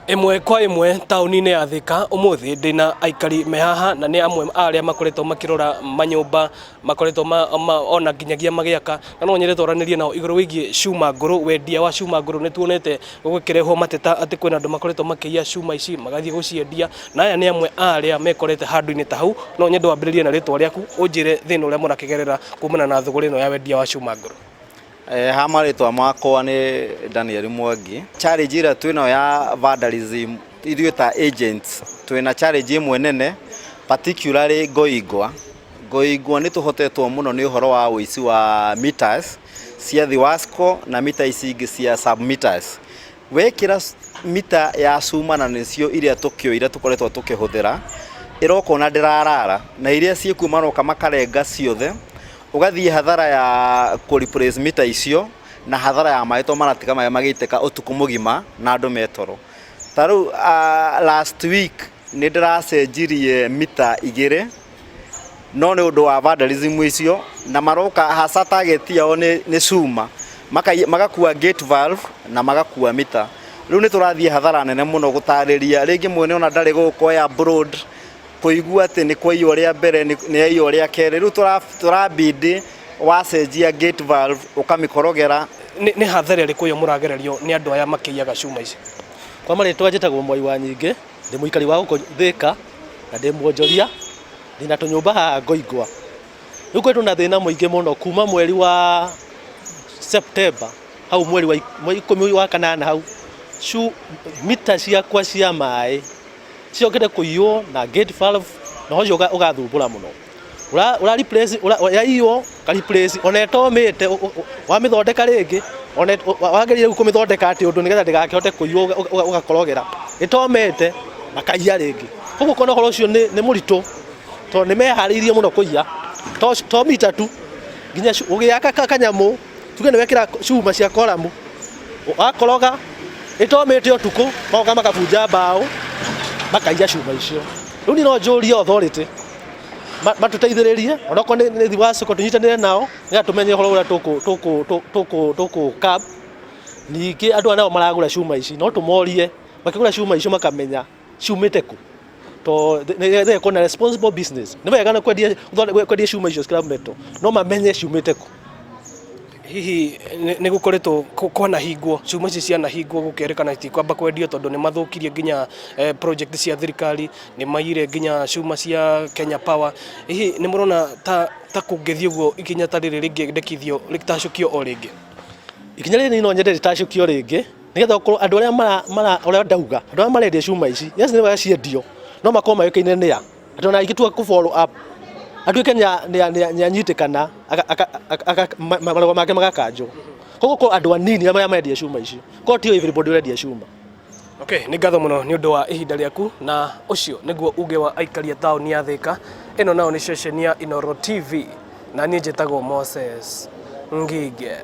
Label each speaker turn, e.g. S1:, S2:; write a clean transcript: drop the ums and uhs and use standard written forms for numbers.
S1: Ĩmwe kwa ĩmwe taũni-inĩ ya Thika ũmũthĩ ndĩna aikari me haha na nĩ amwe a arĩa makoretwo makĩrora manyũmba makoretwo ona nginyagia magĩaka, na no nyende twaranĩrie nao igũrũ wĩgiĩ cuma ngũrũ, wendia wa cuma ngũrũ. Nĩ tuonete gũgĩkĩrehwo mateta atĩ kwĩna andũ makoretwo makĩiya cuma ici magathiĩ gũciendia, na aya nĩ amwe a arĩa mekorete handũ-inĩ ta hau. No nyende wambĩrĩrie na rĩtwa rĩaku ũnjĩre thĩna ũrĩa mũrakĩgerera kumana na thũgũrĩ ĩno ya wendia wa cuma ngũrũ.
S2: Ha marĩtwa makwa nĩ Daniel Mwangi. Challenge ĩrĩa twĩnayo ya vandalism ithuĩ ta agents twĩna challenge ĩmwe nene, particularly Ngoingwa. Ngoingwa nĩ tũhotetwo mũno nĩ ũhoro wa ũici wa meters cia Thiwasco na mita ici ingĩ cia sub meters. Wekĩra mita ya cuma na nĩcio iria tũkĩoire tũkoretwo tũkĩhũthĩra, ĩroka ona ndĩrarara, na iria ciĩkuo maroka makarenga ciothe, ũgathiĩ hathara ya kũ replace mita icio na hathara ya maĩ tondũ maratiga maĩ magĩitĩka ũtukũ mũgima na andũ me toro. Ta rĩu last week nĩ ndĩracenjirie mita 2 no nĩ ũndũ wa vandalism icio, na maroka hasa target yao nĩ cuma, magakua gate valve na magakua mita. Rĩu nĩ tũrathiĩ hathara nene mũno gũtarĩria rĩngĩ mwene ona ndarĩ gũkũ e abroad, kũigua atĩ nĩ kwaiywo rĩa mbere, nĩ aiywo rĩa kerĩ. Rĩu tũrabidi wacenjia gate valve ũkamĩkorogera.
S1: Nĩ hathara ĩrĩkũ ĩyo mũragererio nĩ andũ aya makĩiyaga cuma ici?
S3: Kwa marĩtwa njĩtagwo Mwai wa Nyingĩ, ndĩ mũikari wa gũkũ Thĩka na ndĩ mwonjoria, ndĩna tũnyũmba haha Ngoingwa. Rĩu koretwo na thĩna mũingĩ mũno kuma mweri wa September, hau mweri wa 18 hau, mita ciakwa cia maĩ ciokete kũiywo na gate valve, na ũcio ũgathumbũra mũno. Ũra replace, yaiywo ũka replace, ona ĩtomĩte wamĩthondeka rĩngĩ, ona wagĩrĩire rĩu kũmĩthondeka atĩ ũndũ nĩgetha ndĩgakĩhote kũiywo, ũgakorogera ĩtomĩte makaiya rĩngĩ. Koguo ũkona ũhoro ũcio nĩ mũritũ tondũ nĩ meharĩirie mũno kũiya, to mita tu, nginya ũgĩaka kanyamũ, tuge nĩ wekĩra cuma cia koramu, wakoroga ĩtomĩte ũtukũ, magoka makabunja mbaũ makaiya cuma icio. Rĩu niĩ no njũrie authority matũteithĩrĩrie, onokorwo nĩ Thiwasco tũnyitanĩre nao nĩgetha tũmenye ũhoro ũrĩa tũkũ curb. Ningĩ andũ aya nao maragũra cuma ici no tũmorie makĩgũra cuma icio makamenya ciumĩte kũ, to nĩ ĩkorwo na responsible business. Nĩ wega kwendia cuma icio scrap metal, no mamenye ciumĩte kũ.
S1: Hihi nĩ gũkoretwo kwanahingwo cuma ici cianahingwo gũkerĩkana itikwamba kwendio tondũ nĩ mathũkirie nginya project cia thirikari, nĩ maiyire nginya cuma cia Kenya Power. Hihi nĩ mũrona ta kũngĩthiĩ ũguo ikinya ta rĩrĩ rĩngĩendekithio rĩtacũkio o rĩngĩ?
S3: Ikinya rĩrĩ no nyende rĩtacũkio rĩngĩ nĩgetha ũkorwo andũ arĩa mara ũrĩa ndauga, andũ arĩa marendia cuma ici, yes, nĩ wega ciendio, no makorwo mayũkaine nĩa atĩ ona ingĩtua kũ follow up atuĩke nĩ anyitĩkana, marũa make magakanjwo. Koguo korwo andũ anini arĩa marendia cuma icio, korwo ti everybody ũrendia cuma.
S1: Okay, nĩ ngatho mũno nĩ ũndũ wa ihinda rĩaku, na ũcio nĩguo uge wa aikari a taũni ya Thĩka. Ĩno nayo nĩ ceceni ya Inooro TV na niĩ njĩtagwo Moses Ngige.